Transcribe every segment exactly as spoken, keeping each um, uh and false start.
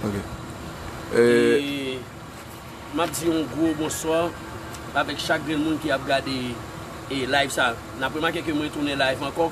Ok. E m ap di yon gwo bonswa avèk chak grenn moun ki ap gade e live sa. N ap remake ke mwen tounen live ankò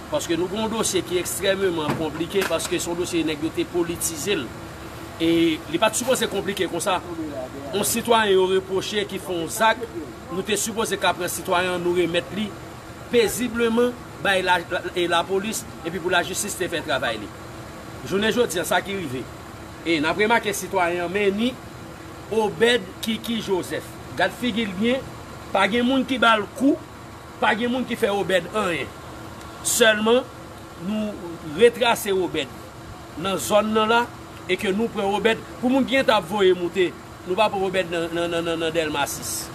paske nou gen yon dosye ki ekstrèmeman konplike paske se yon dosye nèg yo te politize l. E li pa t sipoze konplike konsa. Yon sitwayen yo repwoche ki fè yon zak, nou te sipoze ka pran sitwayen an nou remèt li pezibleman bay la, la, e lapolis epi pou lajistis te fè travay li. Jounen jodi an, sa ki rive. E n ap remake sitwayen an, men ni Obed Kiki Joseph. Gad figi l byen, pa gen moun ki ba l kou, pa gen moun ki fè Obed anyen. Sèlman, nou retrase Obed nan zòn nan la e ke nou pran Obed. Pou moun ki gentan ap voye moute, nou pa pran Obed nan, nan, nan, nan, nan Dèlma sis.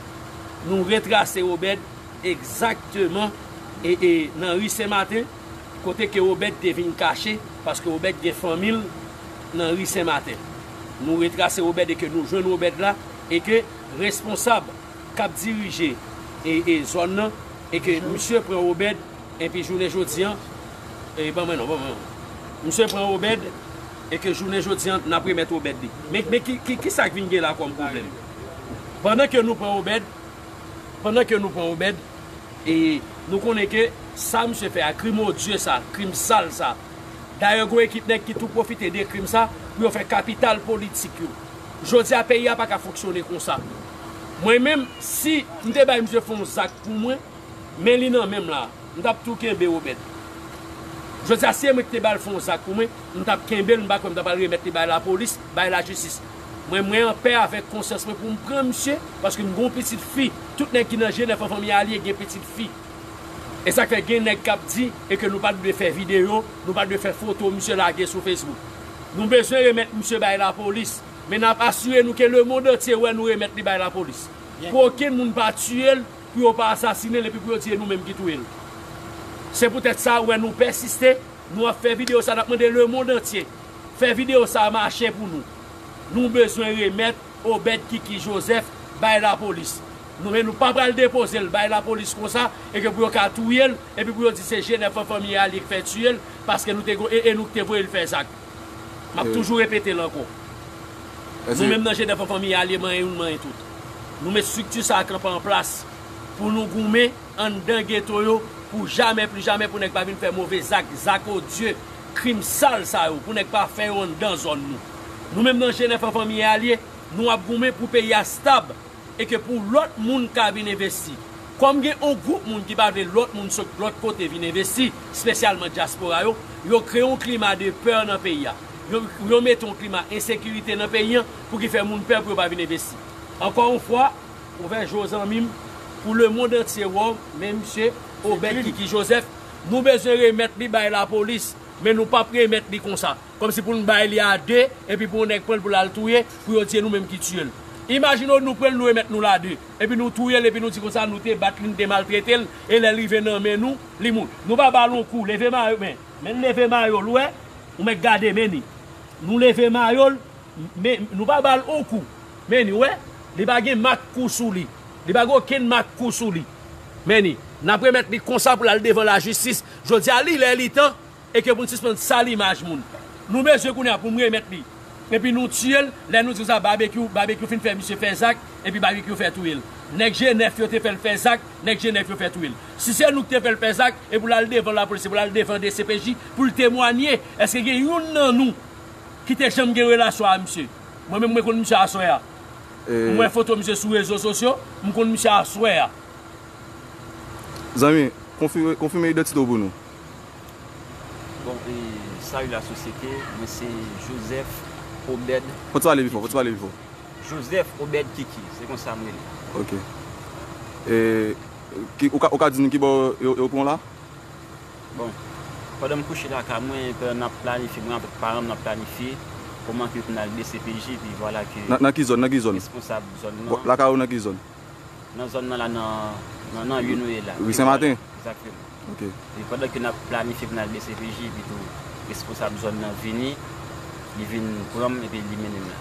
Nou retrase Obed egzakteman e, e nan ri Senmaten, kote ke Obed te vin kache, paske Obed gen fanmi l nan ri Senmaten. Nou retrase Obed e ke nou jwenn Obed la, e ke responsab k ap dirije e, e zòn nan, e ke misye pran Obed, epi jounen jodi an, e ban mwen non, ban mwen non. Misye pran Obed, e ke jounen jodi an, n ap remèt Obed li. Men, men ki, ki, ki sa k vin gen la kòm pwoblèm? Pandan ke nou pran Obed, pandan ke nou pran Obed, e nou konnen ke sa misye fè a, krim odye sa, krim sal sa. Dayè, gon ekip nèg ki tou pwofite de krim sa pou yo fè kapital politik yo. Jodi a, peyi a pa ka fonksyone konsa. Mwen menm, si m te bay misye fè yon zak pou mwen, men li nan men m la, m t ap tou kenbe Obed. Jodi a, si e mwen ki te ba l fè yon zak pou mwen, m t ap kenbe l, m pa kwè m t ap al remèt li bay lapolis, bay lajistis. Mwen, mwen anpè avèk konsyans mwen pou m pran misye, paske m gen yon pitit fi. Tout nèg ki nan G nèf an fanmi alye gen pitit fi. E sa k fè gen nèg k ap di e ke nou pa t dwe fè videyo, nou pa t dwe fè foto misye lage sou Facebook. Nou bezwen remèt misye bay lapolis, men n ap asire nou ke lemonn antye wè nou remèt li bay lapolis. Pou okenn moun pa tiye l, pou yo pa asasinen l epi pou yo di e nou menm ki touye l. Se poutèt sa ou wè nou pèsiste, nou ap fè videyo sa, n ap mande lemonn antye fè videyo sa mache pou nou. Nou bezwen remèt Obed Kiki Joseph bay lapolis. Nou, men nou pa pral depoze l bay lapolis konsa e ke pou yo ka touye l epi pou yo di se G nèf an fanmi alye k fè tiye l paske nou te go-, e, e nou k te voye l fè zak. M ap toujou repete l ankò. Nou menm nan G nèf an fanmi alye manyen youn manyen tout. Nou met estrikti sa a kanpe an plas pou nou goumen anndan geto yo pou jamè pli jamè pou nèg pa vin fè move zak, zak odye, krim sal sa yo, pou nèg pa fè yo anndan zòn nou. Nou menm nan G nèf an fanmi alye, nou ap goumen pou peyi a stab e ke pou lòt moun ka vin envesti. Kòm gen yon gwoup moun ki pa vle lòt moun sot lòt kote vin envesti, espesyalman dyaspora yo, yo kreye yon klima de pè nan peyi a. Yo, yo mete yon klima ensekirite nan peyi an pou ki fè moun pè pou yo pa vin envesti. Ankò yon fwa, ouvè je w zanmi m, pou lemonn antye wè w, men misye Obed Kiki Joseph, nou bezwen remèt li bay lapolis, men nou p ap remèt li konsa. Kòmsi pou n bay li a de, epi pou yon nèg pran l pou l al touye, pou yo di e nou menm ki tiye l. Imajine w nou pran l, nou remèt nou l a de, epi nou touye l, epi nou di konsa nou te bat li, nou te maltrete l, e lè l rive nan men nou, li mouri. Nou pa ba l yon kou, leve mayo, men, men leve mayo l, ou wè, ou mèt gade, men ni. Nou leve mayo l, men nou pa ba l yon kou, men ni, ou wè, li pa gen mak kou sou li, li pa gen okenn mak kou sou li. Men ni, n ap remèt li konsa pou l al devan lajistis. Jodi a, li lè li tan, e ke pou n sispann sal imaj moun. Nou bezwen kounye a pou m remèt li. Epi nou tiye l, lè nou di sa, Babekyou, Babekyou fin fè misye fè zak, epi Babekyou fè touye l. Nèg G nèf yo te fè l fè zak, nèg G nèf yo fè touye l. Si se nou ki te fè l fè zak, e pou l al devan lapolis, e pou l al devan D C P J, pou l temwanye, èske gen youn nan nou ki te janm gen relasyon a misye? Mwen menm, mwen konn misye aswè a. M wè foto misye sou rezo sosyo, m konn misye aswè a. Zanmi, konfime, konfime idantite w pou nou. Bon, e, salut la société, mwen se Joseph Obed. Fò w pale pi fò, fò w pale pi fò. Joseph Obed Kiki, se konsa m rele. Ok. E, ki, ou ka, ou ka di nou ki bò yo, yo pran w la? Bon, pandan m kouche lakay mwen, pandan n ap planifye, mwen avèk paran m, n ap planifye kòman ke pou n al D C P J, epi vwala ke... Nan, nan ki zòn, nan ki zòn? Responsab zòn nan. Lakay ou nan ki zòn? Nan zòn nan la, nan, nan, nan lye nou ye la. Ri Senmaten? Egzakteman. Ok. E pandan ke n ap planifye pou n al D C P J, epi tou responsab zòn nan vini, li vin pran m, epi li mennen m la.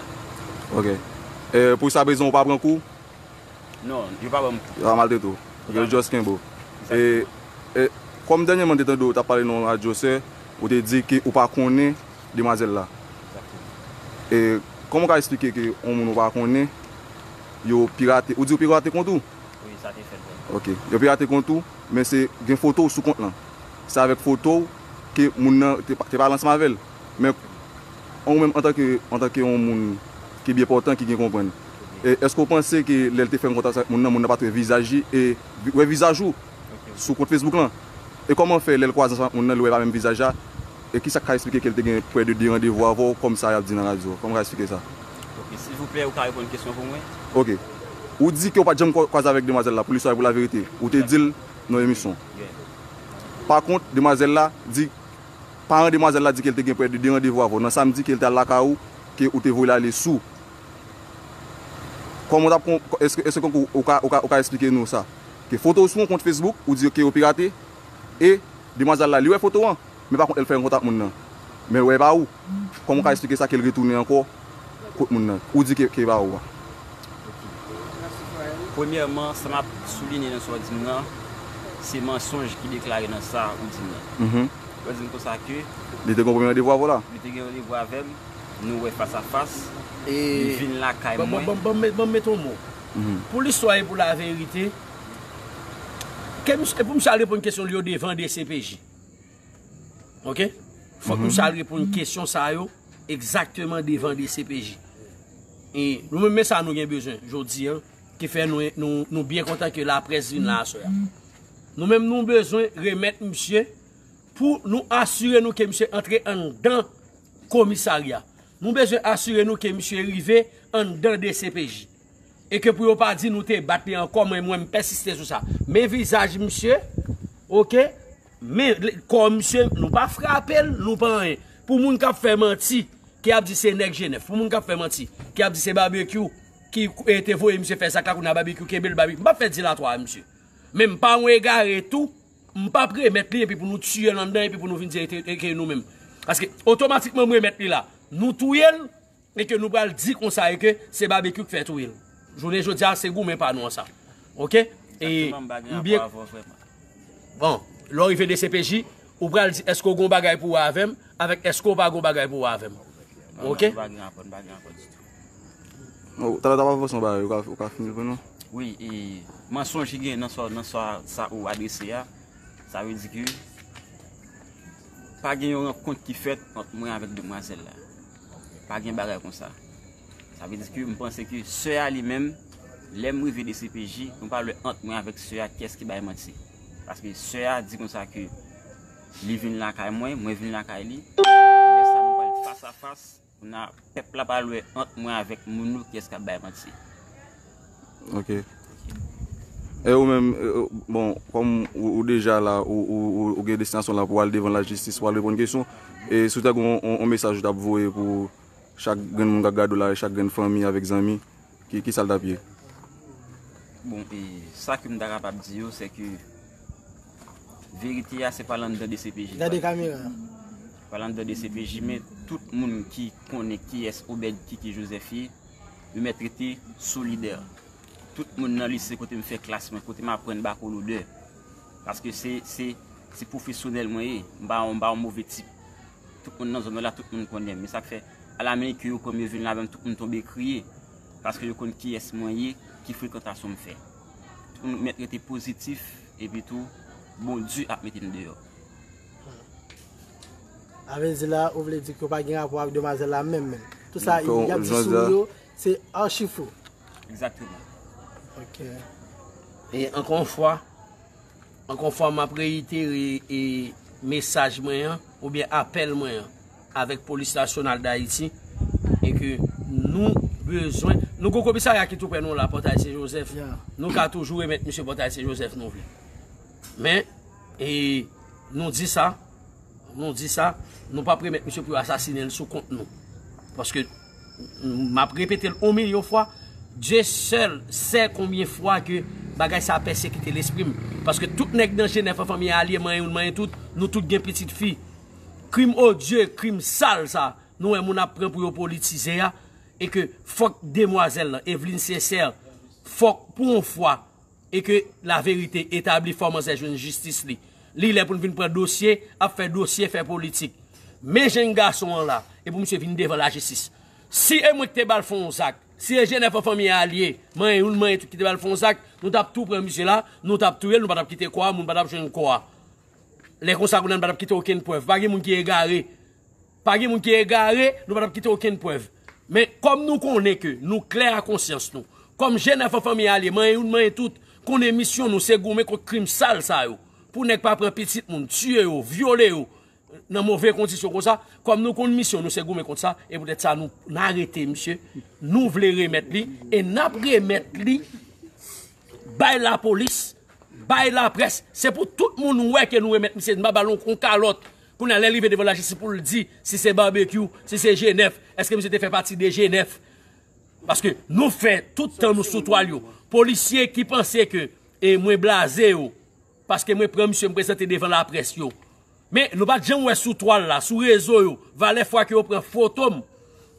Ok. E, pou jiskaprezan, ou pa pran kou? Non, yo pa ban m kou. Yo pa maltrete w. Ok, yo just kenbe w. E, e, kòm dènyèman m te tande w t ap pale nan yon radyo, sè, ou te di ke ou pa konnen demwazèl la. Egzakteman. E kòman w ka eksplike ke yon moun ou pa konnen, yo pirate, ou di yo pirate kont ou? Wi, sa te fèt vrèman. Ok. Yo pirate kont ou, men se gen foto w sou kont lan. Se avèk foto w ke moun nan te, te pale ansanm avè l. Men ou menm antanke, antanke yon moun ki byen pòtan, ki gen konprann, e èske w panse ke lè l te fè kontak ak moun nan, moun nan pa t wè vizaj li e wè vizaj ou sou kont Facebook lan? E kòman fè lè l kwaze ansanm ak moun nan, li wè pa menm vizaj la? E kisa k ka eksplike ke l te gen prè de de randevou avè w, kòm sa y ap di nan radyo? Kòman w ka eksplike sa? Ok, silvouplè, ou ka reponn kesyon pou mwen? Ok. Ou di ke w pa t janm kwa- kwaze avèk demwazèl la, pou listwa e pou laverite. Ou te di l nan emisyon. Yeah. Pa kont, demwazèl la di, paran demwazèl la di ke l te gen prè de de randevou avè w. Nan samdi ke l te al lakay ou, ke ou te voye l ale sou. Kòman w t ap kon, èske, èske ou ka, ou ka, ou ka eksplike nou sa? Ke foto w sou yon kont Facebook, ou di ke yo pirate, e demwazèl la, li wè foto an, men pa kont, l fè yon kontak moun nan. Men l wè pa ou. Kòman w ka eksplike sa ke l retounen ankò kot moun nan? Ou di ke, ke pa ou a. Premyèman, sa m ap soulinye nan sa w di m nan, se mansonj ki deklare nan sa ou di m nan. Mhm. Ou di m konsa ke Li te gen yon premye randevou avè w la? Li te gen randevou avè m, nou wè fas a fas, E li vin lakay ban- mwen. ban- ban- ban- ban m mete yon mo. Mhm. Pou listwa e pou laverite, ke misye- e pou misye al reponn kesyon li yo devan D C P J. Ok? Fòk misye al reponn kesyon sa yo egzakteman devan D C P J. E nou menm, men sa nou gen bezwen jodi an, ki fè nou, nou, nou byen kontan ke laprès vin la aswè a. Nou menm, nou bezwen remèt misye pou nou asire nou ke misye antre anndan komisarya. Nou bezwen asire nou ke misye rive anndan D C P J. E ke pou yo pa di nou te bat li ankò, mwen, mwen, m pèsiste sou sa. Men vizaj misye, ok? Men kò misye, nou pa frape l, nou pa anyen. Pou moun k ap fè manti, ki ap di se nèg Jenèf, pou moun k ap fè manti, ki ap di se Babekyou ki e, te voye misye fè zak la, kounye a Babekyou kenbe l, Babekyou. M p ap fè dilatwa a misye. Men m pa yon egare tou, m p ap remèt li epi pou nou tiye l anndan epi pou nou vin di e te- e ke nou menm. Paske otomatikman m remèt li la, nou touye l, e ke nou pral di konsa e ke se Babekyou k fè touye l. Jounen jodi a, se goumen pa nou an sa. Ok? E Egzakteman, m pa gen m byen rapò avè w vrèman. Bon, lè w rive D C P J, ou pral di èske w gen yon bagay pou wè avè m, avèk èske w pa gen yon bagay pou wè avè m. Ok? M pa gen rapò, m pa gen rapò ditou. Oh, talè w t ap avanse yon bagay, ou ka, ou ka fini l pou nou? Wi, e mansonj ki gen nan sa, nan sa, sa ou adrese a, sa vle di ke pa gen yon rankont ki fèt ant mwen avèk demwazèl la. Pa gen bagay konsa. Sa vle di ke m panse ke sè a li menm, lè m rive D C P J, nou pral wè ant mwen avèk sè a kiyès ki bay manti. Paske sè a di konsa ke li vin lakay mwen, mwen vin lakay li. Lè sa nou pral fas a fas, kounye a pèp la pral wè ant mwen avèk moun yo kiyès k ap bay manti. Ok. E ou menm, e, bon, kòm ou, ou deja la, ou, ou, ou, ou gen destinasyon la pou al devan lajistis, pou al reponn kesyon, e si w ta gen yon, yon, yon mesaj ou t ap voye pou chak grenn moun k ap gade w la, e chak grenn fanmi avèk zanmi, ki, ki sa l t ap ye? Bon, e sa ke m ta kapab di yo, se ke verite a se pa l anndan D C P J. Gade kamera. Pa l anndan D C P J, men tout moun ki konnen kiyès Obed Kiki Joseph ye, yo mèt rete solidè. Tout moun nan lise kote m fè klas mwen, kote m aprann bakolodè. Paske se, se, se pwofesyonèl mwen ye. M pa, m pa yon move tip. Tout moun nan zòn nan la, tout moun konnen m. Men sa k fè, alamennken yo pran m, yo vin la avè m, tout moun tonbe kriye. Paske yo konn kiyès mwen ye, ki frekantasyon m fè. Tout moun mèt rete pozitif, epi tou, Bondye ap mete n deyò. A vle di la, ou vle di ke w pa gen rapò avèk demwazèl la menm menm. Tout sa y ap di sou ou yo, se achi fo. Egzakteman. Ok. E ankò yon fwa, ankò yon fwa, m ap reyitere e mesaj mwen an, oubyen apèl mwen an, avèk Polis Nasyonal Dayiti, e ke nou bezwen, nou gon komisarya ki tou prè nou la, Pòtay Sen Jozèf. Yeah. Nou ka toujou remèt misye Pòtay Sen Jozèf nou vle. Men, e nou di sa, nou di sa, nou p ap remèt misye pou yo asasinen l sou kont nou. Paske, m ap repete l yon milyon fwa, Dye sèl sè konbyen fwa ke bagay sa a pèsekite lespri m. Paske tout nèg nan Jenèf an, fanmi a, alye mwen, youn mwen, tout, nou tout gen pitit fi. Krim odye, krim sal sa, nou wè moun ap pran pou yo politize a, e ke fòk demwazèl lan, Evelyne Sincère, fòk pou yon fwa, e ke laverite etabli, fò manzè jwenn jistis li. Li lè pou l vin pran dosye, ap fè dosye, fè politik. Men jèn gason an la, e pou misye vin devan lajistis. Si e mwen ki te ba l fè yon zak, si e Jenèf an fanmi alye, manyen youn, manyen tout ki te ba l fè yon zak, nou t ap tou pran misye la, nou t ap touye l, nou pa t ap kite kò a, moun pa t ap jwenn kò a. Lè konsa, kounye a nou pa t ap kite okenn prèv. Pa gen moun ki egare. Pa gen moun ki egare, nou pa t ap kite okenn prèv. Men, kòm nou konnen ke nou klè a konsyans nou, kòm Jenèf an fanmi alye, manyen youn, manyen tout, konnen misyon nou se goumen kont krim sal sa yo. Pou nèg pa pran pitit moun, tiye yo, vyole yo, nan move kondisyon konsa, kòm nou konn misyon nou se goumen kont sa, e poutèt sa nou, n arete misye, nou vle remèt li, e n ap remèt li bay lapolis, bay laprès. Se pou tout moun wè ke nou remèt misye, n pa ba l yon, yon kalòt. Kounye a, lè l rive devan lajistis pou l di si se Babekyou, si se Jenèf, èske misye te fè pati de Jenèf? Paske nou fè tout tan nou sou twal yo. Polisye ki panse ke, e, mwen blaze yo, paske mwen pran misye, m prezante devan laprès yo. Men, nou pa t janm wè sou twal la, sou rezo yo, valè fwa ke yo pran foto m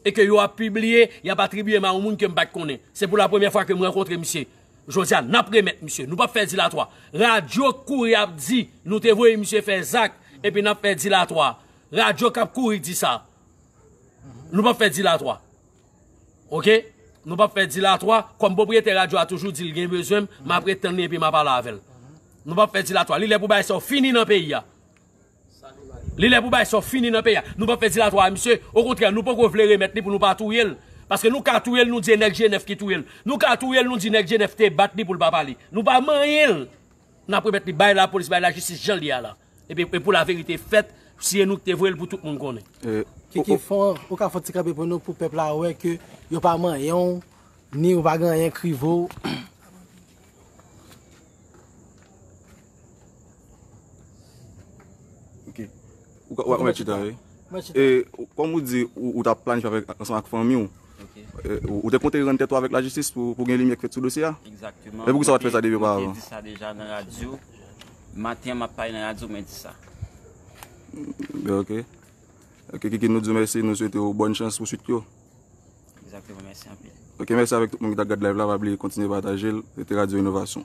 e ke yo ap pibliye, y ap atribiye m a yon moun ke m pa t konnen. Se pou la premyè fwa ke m rankontre misye. Jodi a, n ap remèt misye. Nou p ap fè dilatwa. Radyo k kouri ap di nou te voye misye fè zak, epi n ap fè dilatwa. Radyo k ap kouri di sa. Nou p ap fè dilatwa. Oke? Nou p ap fè dilatwa. Kòm pwopriyetè radyo a toujou di l gen bezwen m, m ap ret tann li epi m a pale avè l. Nou p ap fè dilatwa. Li lè pou bagay sa yo fini nan peyi a. Li lè pou bagay sa yo fini nan peyi a. Nou p ap fè dilatwa a misye. Okontrè, nou poko vle remèt li pou nou pa touye l. Paske nou ka touye l, nou di e nèg Jenèf ki touye l. Nou ka touye l, nou di nèg Jenèf te bat li pou l pa pale. Nou pa manyen l. N ap remèt li bay lapolis, bay lajistis jan l ye a la. Epi, e pou laverite fèt, si e nou ki te voye l pou tout moun konnen. E, Kiki, o, o, fò, ou ka fè yon ti kanpe pou nou, pou pèp la wè ke yo pa manyen w, ni ou pa gen anyen k rive w. Ok. Ou ka, ou ka mèt chita, wi. Mèt chita. E, kòm ou di, ou, ou t ap planifye avèk, ansanm ak fanmi w. Ok. E, ou, ou te konte rann tèt ou avèk lajistis pou, pou gen limyè k fèt sou dosye a? Egzakteman. E poukisa w pa t fè sa depi oparavan? Mwen te di sa deja nan radyo. Maten an, m ap pale nan radyo, mwen di sa. Ben, ok. Ok, Kiki, nou di w mèsi, nou swete w bòn chans pou swit yo. Egzakteman, mèsi anpil. Ok, mèsi avèk tout moun ki t ap gad live la, pa bliye kontinye pataje l, rete Radyo Inovasyon.